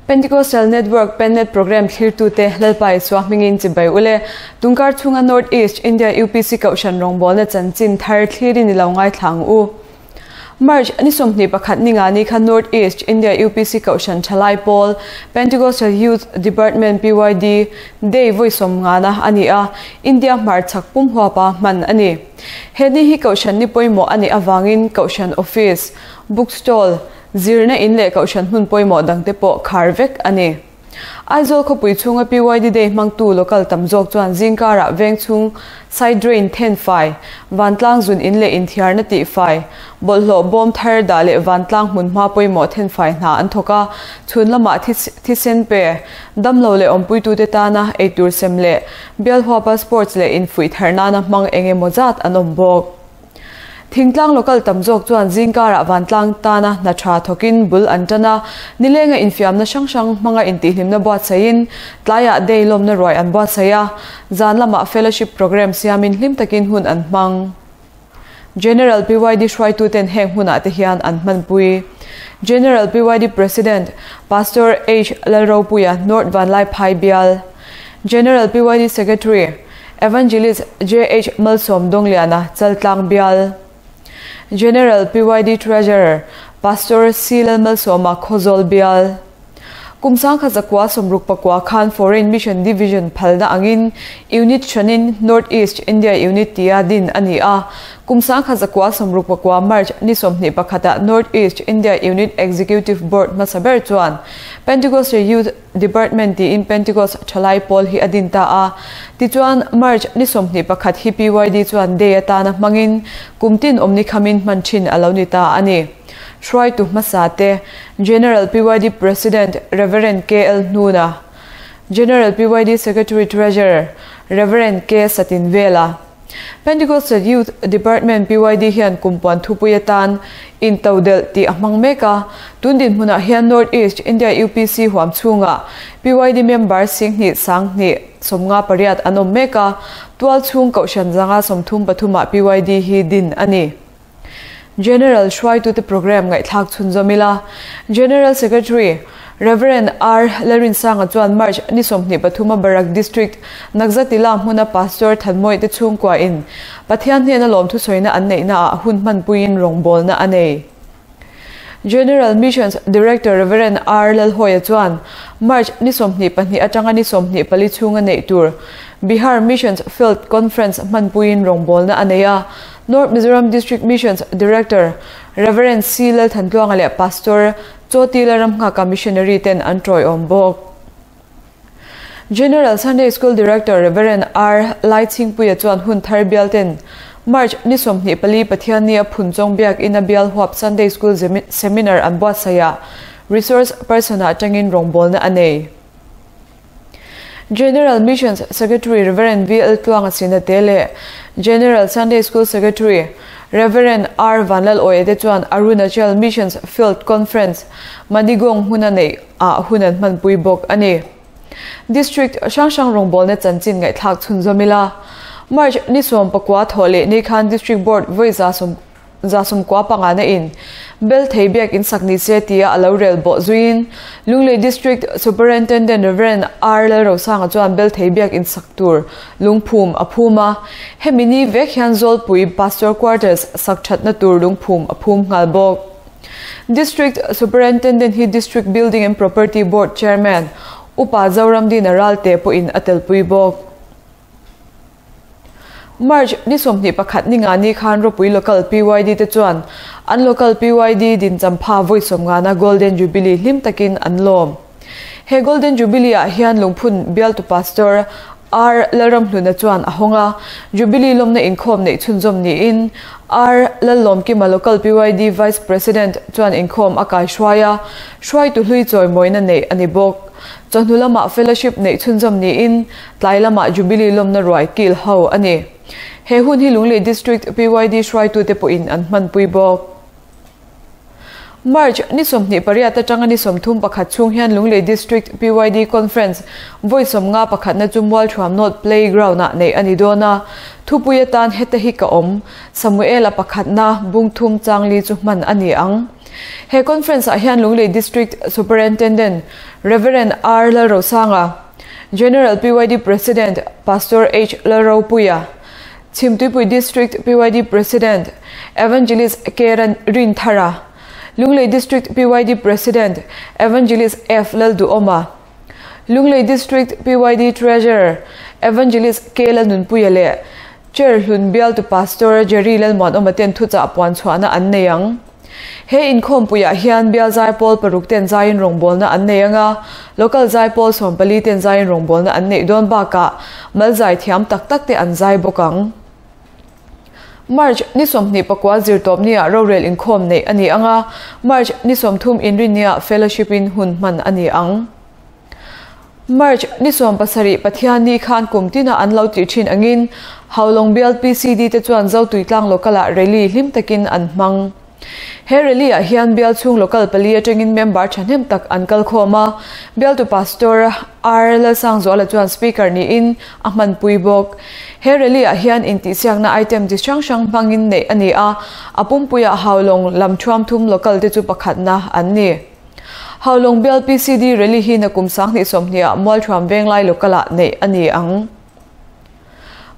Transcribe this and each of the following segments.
Pentecostal Network Pennet Program thlirtute Lalpa Isua hmingin chibai ule. Tungkar chhunga North East India UPC Kohhran rawngbawlna chanchin thar thlirin i lo ngaithla ang u. March ni 21 ninga ni kha North East India UPC Kohhran Thalai Pawl Pentecostal Youth Department PYD Day vawi 50 na a ni a, India hmarchhak pum huapa hman a ni. He ni hi Kohhran ni pawimawh a nih avangin Kohhran Office, Bookstall, Zirna in leh kohhran hmun pawimawh dangte pawh khar vek a ni. Aizawl khawpui chhunga PYD Day hmangtu local tam zawk chuan zingkarah veng chhung side drain then fai, vantlang zun in leh inthiarna tih fai, bawlhhlawh bawm thar dah leh vantlang hmunhma pawimawh then fai hna an thawk a, chhun lamah thisen pe, damlo leh awmpuitute tana eitur sem leh bialhuapa sports leh infuih thar nana hmang eng emaw zat an awm bawk. Thingtlang local tam zawk chuan zingkarah vantlang tana hna tha thawkin bul an tan a, nilenga infiamna hrang hrang hmanga intihhlimna buatsaihin tlaiah day lawmna ruai an buatsaih a, zan lamah fellowship programme siamin hlim takin hun an hmang. General PYD hruaituten heng hmunah te hian an hmanpui. General PYD President, Pastor H Lalropuia, North Vanlaiphai Bial, General PYD Secretary, Evangelist JH Malsawm Dawngliana, Chaltlang Bial, General PYD Treasurer, Pastor C Lalmalsawma, Khawzawl Bial. Kum 1964 khan Foreign Mission Division phalna angin Unit hranin North East India Unit tia din a ni a. Kum 1969 March ni 21 ah North East India Unit Executive Board hmasa ber chuan Pentecostal Youth Department tiin Pentecost thalai pawl hi a din ta a. Tichuan, March ni 21 hi PYD chuan Day atana hmangin kum tin awmni khamin hman thin a lo ni ta a ni. Hruaitu hmasa te, General PYD President, Rev. KL Hnuna, General PYD Secretary Treasurer, Rev. K Satinvela, Pentecostal Youth Department, PYD, hian kumpuan thupui atan Intodelh tih a hmang mek a. Tun dinhmunah hian North East India UPC huam chhungah PYD member 10,000 258 an awm mek a, tual chhung kohhran 133 ah PYD hi din a ni. General hruaitute programme ngaihthlak chhunzawm ila. General Secretary, Rev. R. Lalrinsanga chuan March ni 23 a Barak District, Nagzatila hmuna Pastor Thanmawite chhungkua in Pathian hnena lawmthu sawina an neihna ah hun hmanpuiin rawngbawlna a nei. General Missions Director Rev. R. Lalhawia chuan March ni 22 atanga ni 24 chhunga neih tur Bihar Missions Field Conference hmanpuiin rawngbawlna a nei a. North Mizoram District Missions Director Rev. C. Lalthantluanga leh Pastor Chaw Tila Ramnghaka Missionary ten an tawiawm bawk. General Sunday School Director Rev. R. Laichhingpuia chuan hun thar bial ten March ni 24 Pathianni a Phunchawng Biakinn a bial huap Sunday School Seminar an buatsaih ah Resource Person ah tangin rawngbawlna a nei. General Missions Secretary Rev. VL Tluanga Sinate leh General Sunday School Secretary Rev. R. Vanlal Awia te chuan Arunachal Missions Field Conference Manigong hmuna neih ah hun an hmanpui bawk a ni. District hrang hrang rawngbawlna chanchin ngaihthlak chhunzawm ila. March ni 19 thawh leh ni khan District Board vawi 195 na in bel thei biak in sak ni se tia a lo rel bawh zuiin Lunglei District Superintendent Rev. R. Lalrosanga chuan bel thei biak in sak tur lungphum a phum a. Hemi ni vek hian Zawlpui Pastor Quarters sak thatna tur lungphum a phum nghal bawk. District Superintendent hi District Building and Property Board Chairman Upa Zoramdina Ralte pawhin a telpui bawk. March ni 21 ninga ni khan Ropui Local PYD te chuan an Local PYD din champha vawi 50 na Golden Jubilee hlim takin an lawm. He Golden Jubilee ah hian lungphun bialtu Pastor R. Lalramhluna chuan a hawng a, Jubilee lawmna inkhawm neih chhunzawm niin R. Lallawmkima Local PYD Vice President chuan inkhawm a kai hruai a, hruaitu hlui chawimawina neih a ni bawk. Chawhnu lamah Fellowship neih chhunzawm niin tlai lamah Jubilee lawmna ruai kil ho a ni. He hun hi Lunglei District PYD hruaitute pawhin an hmanpui bawk. March ni 28 atanga ni 31 chhung hian Lunglei District PYD Conference vawi 51 na chu Mualthuam North Playground ah neih a ni dawn a. Thupui atan heta hi ka awm, Samuela pakhatna bung thum changli chu hman a ni ang. He conference ah hian Lunglei District Superintendent Rev. R Lalrosanga, General PYD President Pastor H Lalropuia, Chhimtuipui District PYD President Evangelist K Rinthara, Lunglei District PYD President Evangelist F Lalduhawma, Lunglei District PYD Treasurer Evangelist K Lalnunpuia leh Chair hlun bialtu Pastor Jerry Lalmuanawma ten thuchah puan chhuahna an nei ang. He inkhawmpuiah hian bial zaipawl paruk ten zaiin rawngbawlna an nei ang a, local zaipawl 14 ten zaiin rawngbawlna an neih dawn bakah mal zai thiam tak tak te an zai bawk ang. March ni 29 zirtawp niah rorel inkhawm neih a ni ang a, March ni 30 inrinniah fellowship in hun hman a ni ang. March ni 17 Pathianni khan kum tina an lo tih thin angin Haulawng bial PCD te chuan Zotuitlang local ah rally hlim takin an hmang. He rally ah hian bial chhung local pali atangin member thahnem tak an kal khawm a, bialtu Pastor R Lalsangzuala chuan speaker niin a hmanpui bawk. He rally ah hian intihsiakna item chi hrang hrang hmangin neih a ni a, a pumpuiah Haulawng lam thuam thum local te chu pakhatna an ni. Haulawng bial PCD rally hi nakum 2020 ah Mualthuam Venglai local ah neih a ni ang.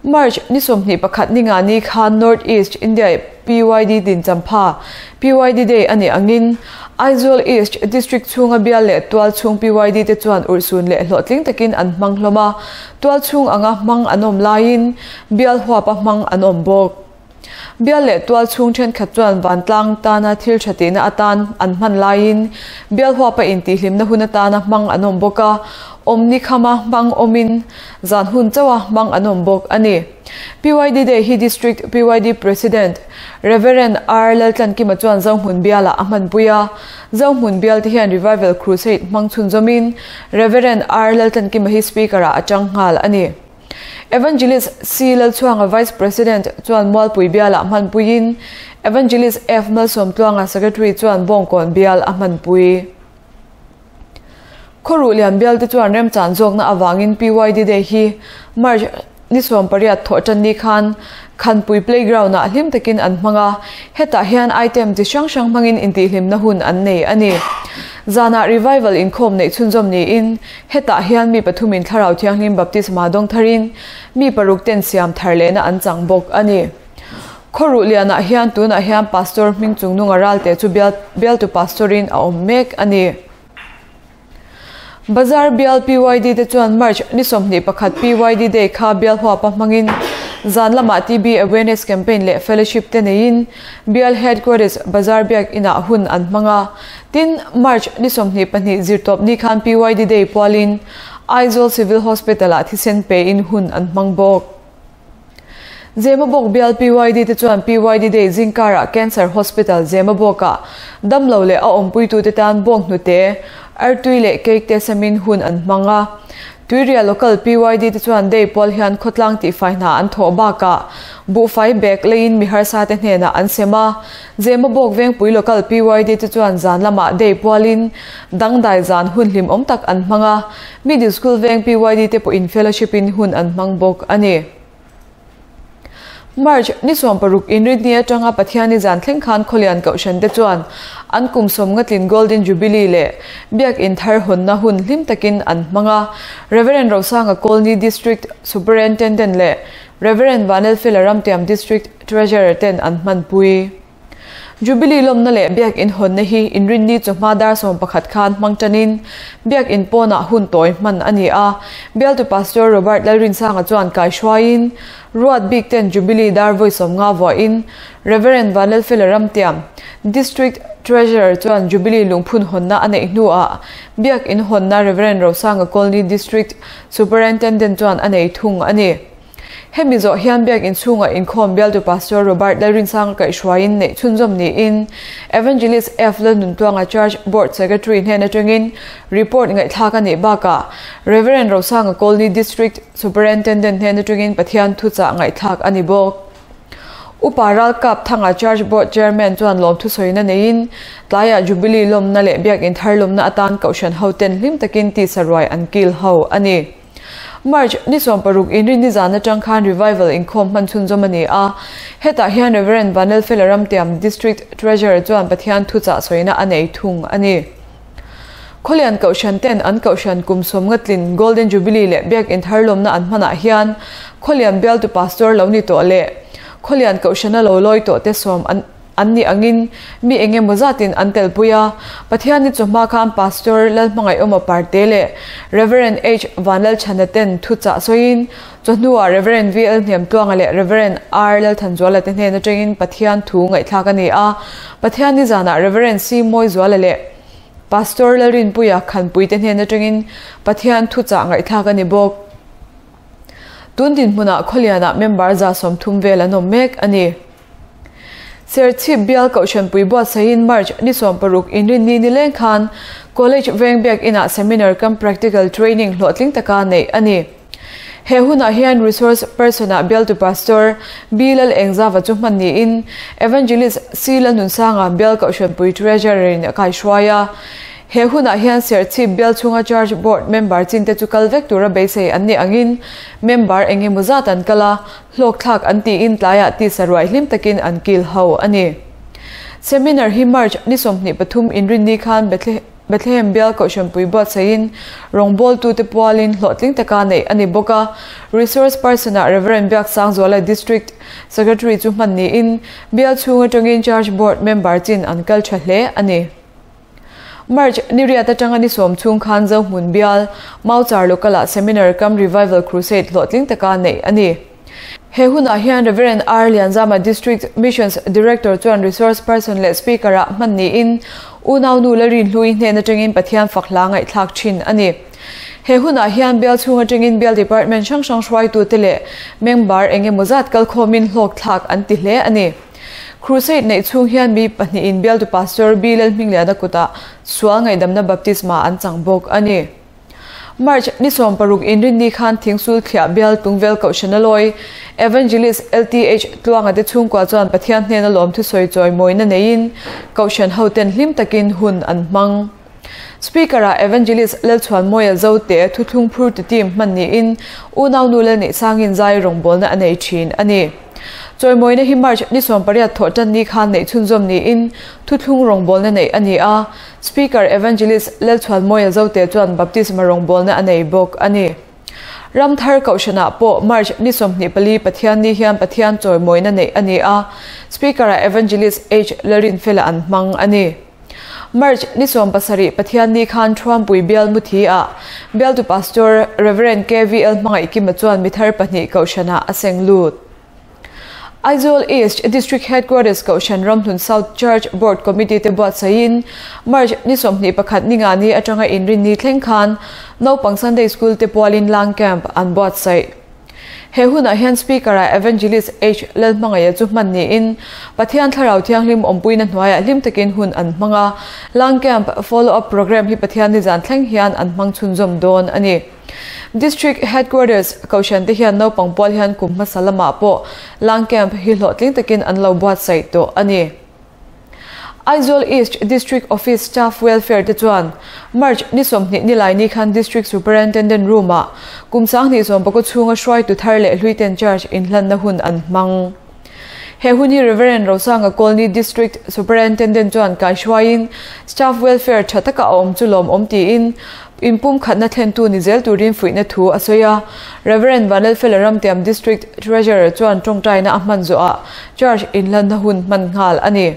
March ni 21 ni nga ni khan North East India PYD din champha PYD Day a nih angin Aizawl East District chhunga bial leh tual chhung PYD te chuan urhsun leh hlawhtling takin an hmang hlawm a, tual chhung anga hmang an awm laiin bial huapa hmang an awm bawk. Bial leh tual chhung thenkhat chuan vantlang tana thil tha tihna atan an hman laiin bial huapa intihhlimna hun atana hmang an awm bawk a, awmni khama hmang awmin zan hun chauha hmang an awm bawk a ni. PYD Day hi District PYD President Rev. R Laltlankima chuan Zohmun bialah a hmanpui a, Zohmun bial te hian Revival Crusade hmang chhunzawmin Rev. R Laltlankima hi Speaker-ah a chang nghal a ni. Evangelist C Lalchhuanga Vice President chuan Mualpui bialah hmanpuiin Evangelist F Malsawmtluanga Secretary chuan Bawngkawn bial a hmanpui. Khawruh lian bial te chuan remchan zawkna avangin PYD Day hi March ni 18 thawh tan ni khan Khanpui Playground ah hlim takin an hmang a, hetah hian item chi hrang hrang hmangin intihhlimna hun an nei a ni. Zanah Revival inkhawm neih chhunzawm niin Hetah hian mi pathumin Thlarau Thianghlim baptisma dawng tharin mi paruk ten siam thar lehna an chang bawk a ni. Khawruh lianah hian tunah hian Pastor hming chung nunga ralte chu bial bialtu Pastorin a awm mek a ni. Bazar bial PYD te chuan March ni 21 PYD Day kha bial huapa hmangin zan lamah TB Awareness Campaign leh Fellowship te neiin bial Headquarters Bazar biak inah hun an hmang a. Tin, March ni 22 zirtawp ni khan PYD Day pualin Aizawl Civil Hospital-ah thisen pein hun an hmang bawk. Zemabawk bial PYD te chuan PYD Day zingkarah Cancer Hospital Zemabawkah damlo leh a awmpuitute tan bawnghnute, artui leh cake te semin hun an hmang a. Tuiria Local PYD te chuan day pual hian khawtlang tihfai hna an thawh bakah buhfai bag leiin mi harsa te hnenah an sem a. Zemabawk Vengpui Local PYD te chuan zan lamah day pualin dangdai zan hun hlimawm tak an hmang a, Middle School Veng PYD te pawhin fellowship in hun an hmang bawk a ni. March ni 60 inrinni atanga Pathianni zan thleng khan Khawlian Kohhran te chuan an kum sawmngatlin Golden Jubilee leh Biak in thar hawnna hun hlim takin an hmang a. Rev. Rosanga Colney District Superintendent leh Rev. Vanelfela Ramtiam District Treasurer ten an hmanpui. Jubilee lawmna leh Biak in hawnna hi inrinni chawhma dar 11 khan hmang tanin Biak in pawnah hun tawi hman a ni a. Bialtu Pastor Robert Lalrinsanga chuan kai hruaiin Ruat bik ten Jubilee dar vawi 50 vuahin Rev. Vanelfela Ramtiam District Treasurer chuan Jubilee lungphun hawnna a neih hnuah Biak in hawnna Rev. Rosanga Colney District Superintendent chuan a nei thung a ni. Hemi zawh hian Biak in chhungah inkhawm bialtu Pastor Robert Lalrinsanga kaihhruaiin neih chhunzawm niin Evangelist F Lalnuntluanga Church Board Secretary hnen atangin report ngaihthlak a nih bakah Rev. Rosanga Colney District Superintendent hnen atangin Pathian thuchah ngaihthlak a ni bawk. Upa Ralkap Thanga Church Board Chairman chuan lawm thusawiina neiin tlaiah Jubilee lawmna leh Biak in thar lawmna atan Kohhran hoten hlim takin tisa ruai an kil ho a ni. March ni 16 Inrinni zan atang khan Revival inkhawm hman chhunzawm a ni a, hetah hian Rev. Vanlalfela Ramtiam, District Treasurer chuan Pathian thuchah sawina a nei thung a ni. Khawlian Kohhran ten an Kohhran kum sawmnga tlin Golden Jubilee leh Biak Intharlawmna an hmanah hian Khawlian bialtu Pastor lo ni tawh leh Khawlian Kohhrana lo lawi tawh te sawm an An nih angin mi eng emaw zatin an telpui a, Pathianni chawhma khan Pastor Lalhmangaihawma Parte leh Rev. H. Vanlalchhana ten thuchah sawiin, chawhnuah Rev. VL Hniamtluanga leh Rev. R. Lalthanzuala te hnen atangin Pathian thu ngaihthlak a ni a, Pathianni zanah Rev. C. Mawizuala leh Pastor Lalrinpuia Khanpui te hnen atangin Pathian thuchah ngaihthlak a ni bawk. Tun dinhmunah Khawlianah member 30 vel an awm mek a ni. Serchhip bial Kohhranpui buatsaihin March ni 16 inrinni nileng khan College Veng Biak Inah Seminar cum Practical Training hlawhtling taka neih a ni. He hunah hian Resource Person-ah bialtu Pastor B Lalengzava chu hman niin Evangelist C Lalnunsanga bial Kohhranpui Treasurer-in a kaihruai a. He hunah hian Serchhip bial chhunga Church Board member chinte chu kal vek tura beisei an nih angin member eng emaw zat an kal a, Hlawkthlak an tiin tlaiah tisa ruai hlim takin an kil ho a ni. Seminar hi March ni 23 inrinni khan Bethlehem bial Kohhranpui buatsaihin rawngbawltute pualin hlawhtling taka neih a ni bawk a. Resource person-ah Rev. Biaksangzuala District Secretary chu hman niin bial chhung atangin Church Board member chin an kal tha hle a ni. March ni riat atanga ni 10 chhung khan Zohmun bial, Mauchar Local-ah Seminar cum Revival Crusade hlawhtling taka neih a ni. He hunah hian Rev. R. Lianzama District Missions Director chuan Resource Person leh Speaker-ah hman niin unaunu Lalrinhlui hnen atangin Pathian fak hla ngaihthlak thin a ni. He hunah hian bial chhung atangin bial department hrang hrang hruaitute leh member engemaw zat kalkhawmin hlawkthlak an ti hle a ni. Crusade neih chhung hian mi pahnihin bialtu Pastor B. Lalhmingliana kutah sual ngaihdamna baptisma an chang bawk a ni. March ni 16 inrinni khan Thingsul Thliah bial Tungvel Kohhrana lawi Evangelist LTH Tluanga te chhungkua chuan Pathian hnena lawm thusawi chawi mawina neiin Kohhran hoten hlim takin hun an hmang. Speaker-ah Evangelist Lalchhuanmawia Zote thuthlung phurtu team hman niin unaunu Lalneihsangin zai rawngbawlna a nei thin a ni. Chawimawina hi March ni 18 thawh tan ni khan neih chhunzawm niin thuthlung rawngbawlna neih a ni a, Speaker Evangelist Lalchhuanmawia Zote chuan baptisma rawngbawlna a nei bawk a ni. Ramthar Kohhranah pawh March ni 24 Pathianni hian Pathian chawimawina neih a ni a, Speaker-ah Evangelist H Lalrinfela an hmang a ni. March ni 17 Pathianni khan Thuampui bial muthi ah bialtu Pastor Rev. KVL Hmangaihkima chuan mithar pahnih Kohhranah a seng lut. Aizawl East District Headquarters Kohhran Ramhlun South Church Board Committee te buatsaihin March ni 21 ninga ni atanga inrinni thleng khan naupang Sunday School te pualin Lang Camp an buatsaih. He hunah hian Speaker-ah Evangelist H. Lalhmangaia chu hman niin Pathian Thlarau Thianghlim awmpuina hnuaiah hlim takin hun an hmang a, Lang Camp Follow Up Programme hi Pathian nizan thleng hian an hmang chhunzawm dawn a ni. District Headquarters Kohhran te hian naupang pual hian kum hmasa lamah pawh Lang Camp hi hlawhtling takin an lo buatsaih tawh a ni. Aizawl East District Office Staff Welfare te chuan March ni 20 nilai ni khan District Superintendent Room-ah kum 20 sawmpakaw chhunga hruaitu thar leh hluiten charge inhlanna hun an hmang. He hun hi Rev. Rosanga Colney District Superintendent chuan kaihruaiin Staff Welfare tha taka a awm chu lawmawm tiin inpumkhatna thlentu ni zel turin fuihna thu a sawi a. Rev. Vanlalfela Ramtiam District Treasurer chuan tawngtaina a hman zawhah charge inhlanna hun hman nghal a ni.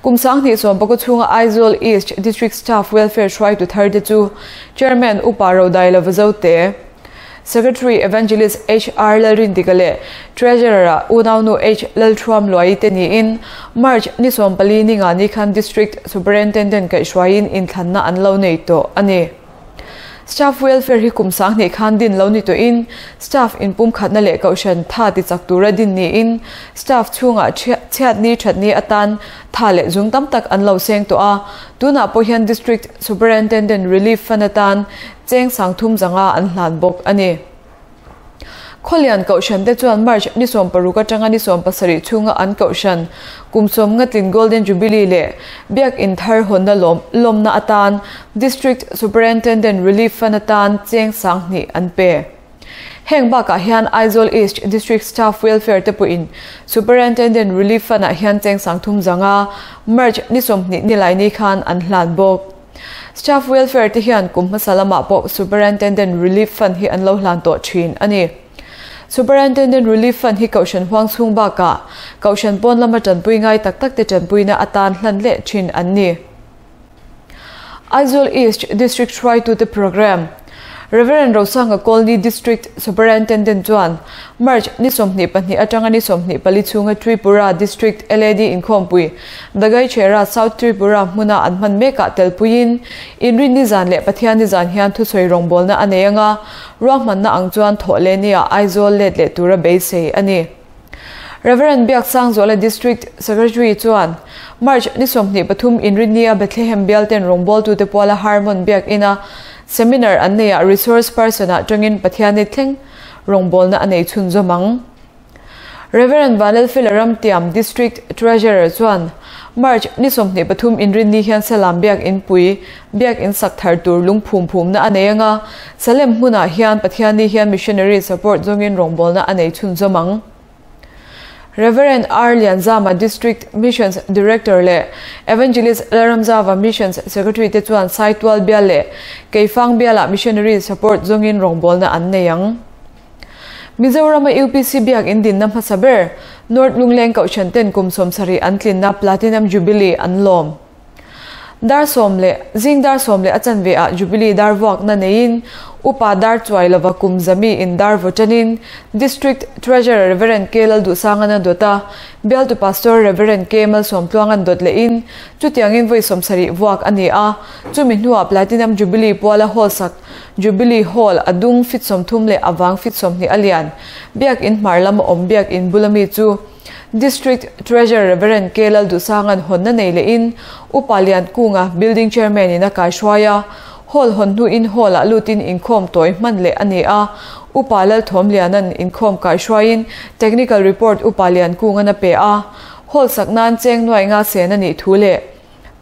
Kum 20 sawmpakaw chhunga Aizawl East District Staff Welfare hruaitu thar te chu Chairman Upa Rodailova Zote, Secretary Evangelist HR Lalrindika leh Treasurer-ah unaunu H Lalthuam Luai te niin March ni 14 ninga ni khan District Superintendent kaihhruaiin inthlanna an lo nei tawh a ni. Staff Welfare hi kum 2000 khan din lo ni tawhin staff inpumkhatna leh kohhran tha ti chak tura din niin staff chhungah chhiatni thatni atan tha leh zung tam tak an lo seng tawh a, tunah pawh hian District Superintendent Relief Fund atan cheng 3000 an hlan bawk a ni. Khawlian Kohhran te chuan March ni 16 atanga ni 17 chhunga an Kohhran kum 50 tlin Golden Jubilee leh Biak In thar hawnna lawm lawmna atan District Superintendent Relief Fund atan cheng 2000 an pe. Heng bakah hian Aizawl East District Staff Welfare te pawhin Superintendent Relief Fund-ah hian cheng 35 March ni 20 nilaini khan an hlan bawk. Staff Welfare te hian kum hmasa lamah pawh Superintendent Relief Fund hi an lo hlan tawh thin a ni. Superintendent Relief Fund hi Kohhran huang chhung bakah Kohhran pawn lama tanpui ngai tak tak te tanpuina atan hlan leh thin an ni. Aizawl East District hruaitute Programme Rev. Rosanga Colney District Superintendent chuan March ni 22 atanga ni 24 chhunga Tripura District LAD inkhawmpui Dagaichhera South Tripura hmuna an hman mekah telpuiin Inrinni zan leh Pathianni zan hian thusawi rawngbawlna a nei anga ruahmanna ang chuan thawh leh nia Aizawl let leh tura beisei a ni. Rev. Biaksangzuala District Secretary chuan March ni 23 Inrinnia Bethlehem bialten rawngbawltute puala Harmon Biakina Seminar an neiah Resource Person-ah tangin Pathianni thleng rawngbawlna a nei chhunzawm ang. Rev. Vanlalfela Ramtiam District Treasurer chuan March ni 23 Inrinni hian Salam Biak Inpui Biak In sak thar tur lungphum phumna a nei anga Salem hmunah hian Pathianni hian Missionary Support zawngin rawngbawlna a nei chhunzawm ang. Rev. R. Lianzama District Missions Director leh Evangelist Lalramzava Missions Secretary te chuan Saitual bial leh Keifang bialah Missionary Support zawngin rawngbawlna an nei ang. Mizorama UPC biak in dinna hmasa ber North Lungleng Kohhran ten kum 70 an tlinna Platinum Jubilee an lawm. Dar sawm leh zing dar sawm leh a chanve ah Jubilee dar vuakna neiin Upa dar chuai lova kum zami in dar vaw tanin District Treasurer Rev. K Lalduhsangana dawt a, Bialtu Pastor Rev. K Malsawmtluangan dawt lehin chutiangin vawi 70 vuak a ni a, chumi hnuah Platinum Jubilee puala hall sak Jubilee Hall a dung fit 30 leh a vang fit 20 a lian Biakin hmar lama awm Biakin bula mi chu District Treasurer Rev. K Lalduhsangan hawnna nei lehin Upa Liankunga Building Chairman in a kaihruai a, Hall hawn hnuin Hall ah lutin inkhawm tawi hman leh a ni a, Upa Lalthawmlianan inkhawm kaihruaiin Technical Report Upa Liankungan a pe a, Hall sak nan cheng nuai nga sen a nih thu leh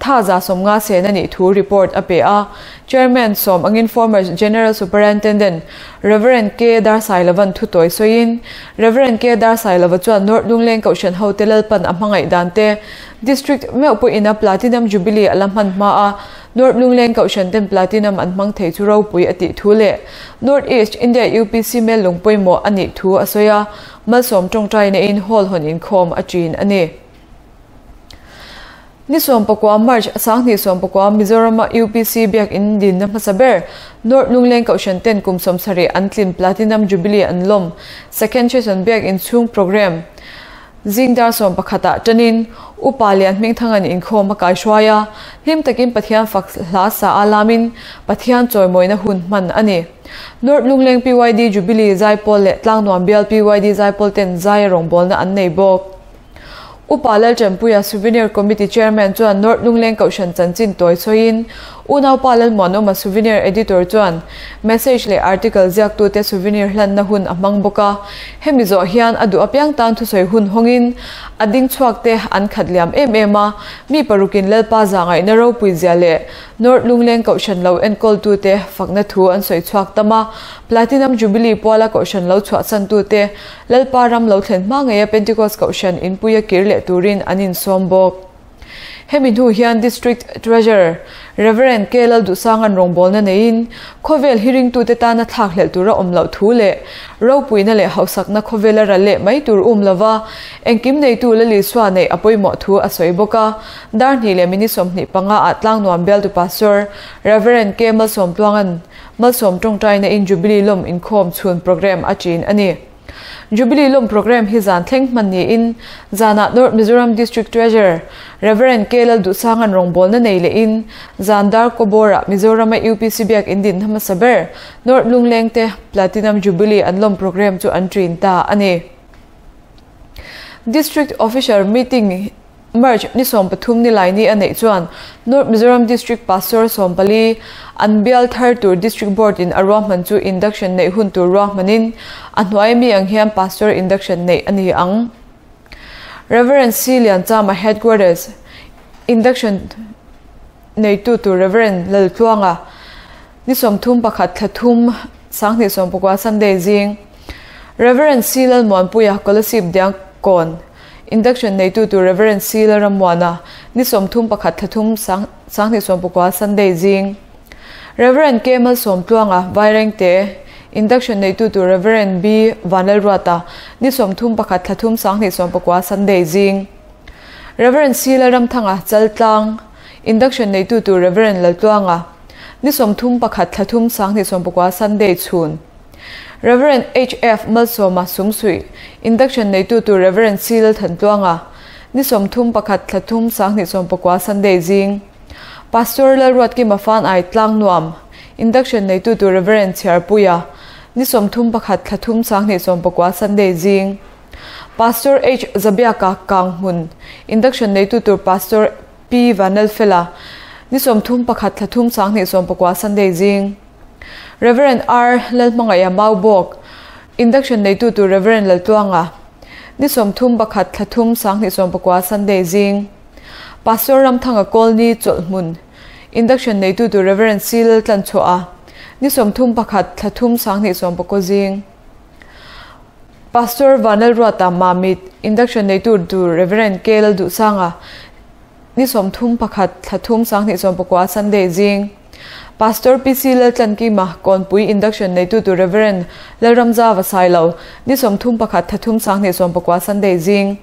tha 150 sen a nih thu report a pe a. Chairman sawm angin former General Superintendent Rev. K Darsailovan thu tawi sawiin Rev. K Darsailova chuan North Lungleng Kohhran hote Lalpan a hmangaih dan te District meuh pawhin a Platinum Jubilee a la hman hma a, North Lungleng Kohhran ten Platinum an hmang thei chu ropui a tih thu leh North East India UPC mel lung pawimawh a nih thu a sawi a, malsawm tawngtai neiin hall hawn inkhawm a ṭin a ni. Ni 19 March 2019 Mizorama UPC Biakin dinna hmasa ber North Lungleng Kohhran ten kum 70 an tlin Platinum Jubilee an lawm Second Session Biakin chhung Programme Zing dar 11 ah tanin Upa Lian Hmingthangan inkhawm a kaihruai a, hlim takin Pathian fak hla sa a lamin Pathian chawimawina hun hman a ni. North Lungleng PYD Jubilee Zaipawl leh Tlangnuam Bial PYD Zaipawl ten zai a rawngbawlna an nei bawk. Upa Lalṭanpuia Souvenir Committee Chairman chuan North Lungleng Kohhran chanchin tawi sawiin Unaupa Lalmuanawma Souvenir Editor chuan message leh article ziaktute souvenir hlanna hun a hmang bawk a, hemi zawh hian a duh apiang tan thusawi hun hawngin a ding chhuakte an khat liam em em a, mi parukin Lalpa zahngaihna ropui zia leh North Lungleng Kohhran lo enkawltute fakna thu an sawi chhuak tam a, Platinum Jubilee puala Kohhran lo chhuahchantute Lalpa ram lo thlen hma ngeia Pentecost Kohhran inpuia kir leh turin an insawm bawk. Hemi hnu hian District Treasurer Rev. K Lalduhsanga'n rawngbawlna neiin khawvel hi ringtute tana thlak hlelh tura awm loh thu leh ropuina leh hausakna khawvela ral leh mai tur um lova engkim neitu Lalisua neih a pawimawh thu a sawi bawk a. Dar hnih leh minute 25 ah Tlangnuam bialtu Pastor Rev. K Malsawmtluanga'n Malsawm tawngtaina in Jubilee lawm inkhawm chhun programme a chin a ni. Jubilee lawm programme hi zan thleng hman niin zanah North Mizoram District Treasurer Rev. K Lalduhsanga'n rawngbawlna nei lehin zan dar kawbawrah Mizorama UPC biak in din hmasa ber North Lungleng te Platinum Jubilee an lawm programme chu an ṭin ta a ni. District Officer Meeting March ni 13 ni lai ni a neih chuan North Mizoram District Pastor 14 an bial thar tur District Board in a ruahman chu induction neih hun tur ruahmanin a hnuai mi ang hian Pastor induction neih a ni ang. Rev. C Lianchama Headquarters Induction neitu tur Rev. Laltluanga ni 31 thla thum. 2014 Sunday zing. Rev. C Lalmuanpuia, Kolasib Diangkawn, Induction neitu tur Rev. C Lalrammuana, ni 31 thla thum 2019 Sunday zing. Rev. K Malsawmtluanga, Vairengte, Induction neitu tur Rev. B Vanlalruata, ni 31 thla thum 2019 Sunday zing. Rev. C Lalramthanga, Chaltlang, Induction neitu tur Rev. Laltluanga, ni 31 thla thum 2019 Sunday chhun. Rev. HF Malsawma Sumsuih, Induction neitu tur Rev. C Lalthantluanga, ni 31 thla thum 2019 Sunday zing. Pastor Lalruatkima Fan Ai Tlangnuam, Induction neitu tur Rev. Chhiarpuia, ni 31 thla thum 2019 Sunday zing. Pastor H Zabiaka Kanghmun, Induction neitu tur Pastor P Vanlalfela, ni 31 thla thum 2019 Sunday zing. Rev. R Lalhmangaia Maubawk, Induction neitu tur Rev. Laltluanga, ni 31 thla thum 2019 Sunday zing. Pastor Ramthanga Kawlni Chawlhmun, Induction neitu tur Rev. C Laltlanchhuaha, ni 31 thla thum 2019 zing. Pastor Vanlalruata Mamit, Induction neitu tur Rev. K Lalduhsanga, ni 31 thla thum 2019 Sunday zing. Pastor PC Laltlankima Kawnpui Induction neitu tur Rev. Lalramza Vasailo, ni 31 thla thum 2019 Sunday zing.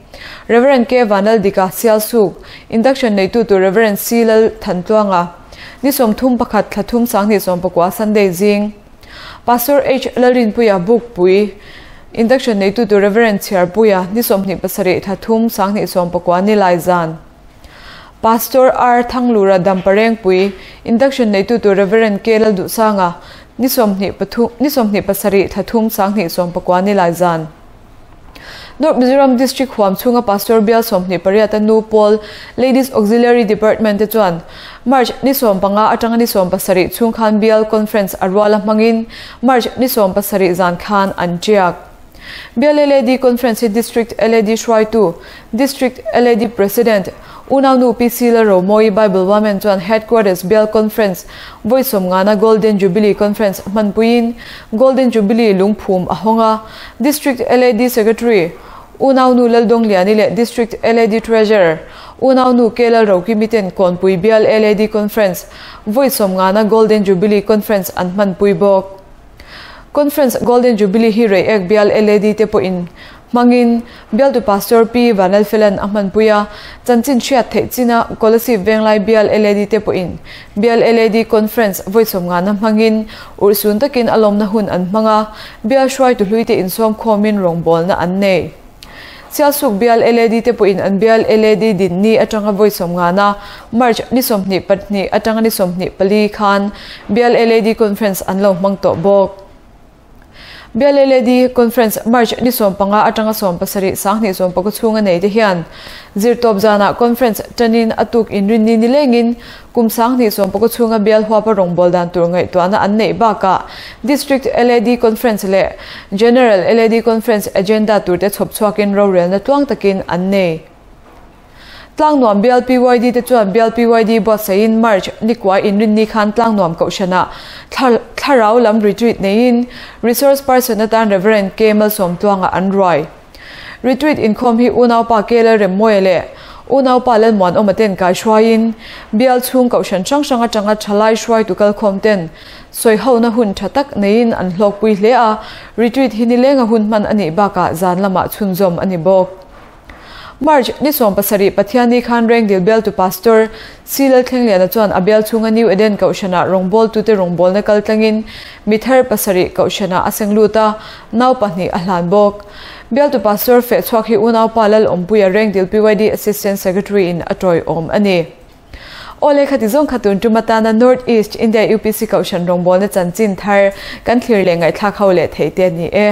Rev. K Vanlaldika Sialsuk, Induction neitu tur Rev. C Lalthantluanga, ni 31 thla thum 2019 Sunday zing. Pastor H Lalrinpuia Bukpui, Induction neitu tur Rev. Chhiarpuia, ni 27 thla thum 2019 ni Laizan. Pastor R Thanglura Damparengpui, Induction neitu tur Rev. K Lalduhsanga, ni 27 thla thum 2019 ni Laizan. North Mizoram District huam chhunga Pastor Bial 28 a nu pawl Ladies Auxiliary Department te chuan March ni 15 atanga ni 17 chhung khan Bial Conference a ruala hmangin March ni 17 zan khan an tiak. Bial LAD Conference hi District LAD hruaitu, District LAD President, Unaunu PC Lalromawi Bible Women chuan Headquarters Bial Conference vawi sawmngana Golden Jubilee Conference hmanpuiin Golden Jubilee lungphum a hawng a. District LAD Secretary, Unaunu Laldawngliani leh District LAD Treasurer, Unaunu K Lalrokimi ten Kawnpui Bial LAD Conference vawi sawmngana Golden Jubilee Conference an hmanpui bawk. Conference Golden Jubilee hi Reiek Bial LAD te pawhin hmangin Bialtu Pastor Pi Vanlalfelan a hmanpui a, chanchin hriat theih china Kolasib Venglai Bial LAD te pawhin Bial LAD Conference vawi sawmngana hmangin urhsun takin a lawmna hun an hmang a, Bial hruaitu hluite insawm khawmin rawngbawlna an nei. Sialsuk Bial LAD te pawhin an Bial LAD dinni atanga vawi sawmngana March ni 22 atanga ni 24 khan Bial LAD Conference an lo hmang tawh bawk. Bial LAD Conference March ni 15 atanga 17 2019 chhunga nei te hian zirtawp zanah conference tanin a tuk inrinni ni lengin kum 2019 chhunga bial huapa rawngbâwl dan tur ngaihtuahna an neih bakah District LAD Conference leh General LAD Conference agenda turte chhawp chhuakin rorelna tluang takin an nei. Tlangnuam Bial PYD te chuan Bial PYD buatsaihin March nikua inrinni khan Tlangnuam Kohhranah thlarau lam retreat neiin Resource Person atan Rev. K Malsawmtluanga an ruai. Retreat inkhawm hi unaupa K Lalremmawia leh unaupa Lalmuanawma ten kai hruaiin Bial chhung Kohhran hrang hrang atanga thalai hruaitu kalkhawm ten sawihona hun tha tak neiin an hlawkpui hle a, retreat hi nilenga hun hman a nih bakah zan lamah chhunzawm a ni bawk. March ni 17 Pathianni khan Rengdil bialtu Pastor C Lalthlengliana chuan a bial chhunga New Eden Kohhranah rawngbawltute rawngbawlna kal tlangin mi thar pasarih Kohhranah a seng lut a, nau pahnih a hlan bawk. Bialtu Pastor feh chhuak hi unaupa Lalawmpuia Rengdil PYD Assistant Secretary in a tawiawm a ni. Aw lehkha ti zawng kha tun tum atana North East India UPC Kohhran rawngbawlna chanchin thar kan thlir leh ngaihthlak ho leh thei te a ni e.